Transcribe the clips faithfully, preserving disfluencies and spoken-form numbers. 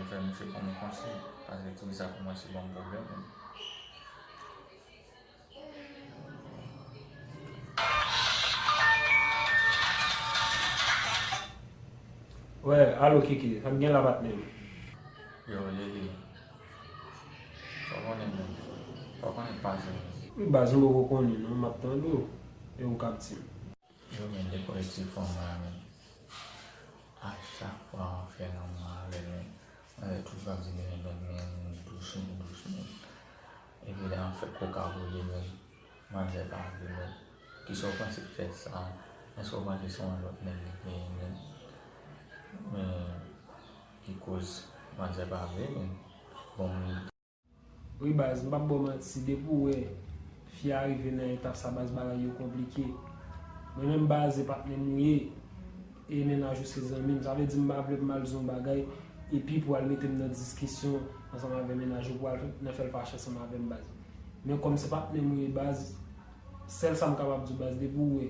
Fè misye pran mwen konsèy, paske ti fi sa kòmanse ban m pwoblèm. Wè, alo Kiki, sa k gen la patnè m? Yo, Lili, sa w konnen menm? Sa w konnen k pase menm? Wi baz, m poko konnen non, m ap tande w. E ou k ap di m? Yo, men depi w ti fanm la menm, a chak fwa w fè lanmou avè l menm, manzè toujou ap di m renmen m menm, dous menm, dous menm. Epi lè m ap fè koka pou li menm, manzè pa vle menm. Kisa w panse k fè sa? Èske w panse se yon lòt nèg li genyen menm? Men ki koz manzè pa vle menm? Bon, m Wi baz, m p ap ba w manti, depi w wè fi a rive nan etap sa baz, bagay yo konplike. Mwen menm baz, e patnè m ou ye, e mennaj ou se zanmi m, sa vle di m pa vle pou m al di w yon bagay epi pou w al mete m nan diskisyon ansanm avè mennaj ou, pou w al nan fè l fache ansanm avè m baz. Men kòm se patnè m ou ye baz, sèl sa m kapab di w baz, depi w wè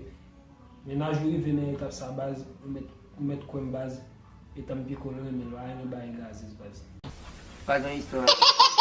mennaj ou rive nan etap sa baz, ou mèt ou mèt kwè m baz, etan m piko l renmen l, pa renmen bagay gazez baz. Baz yon istwa.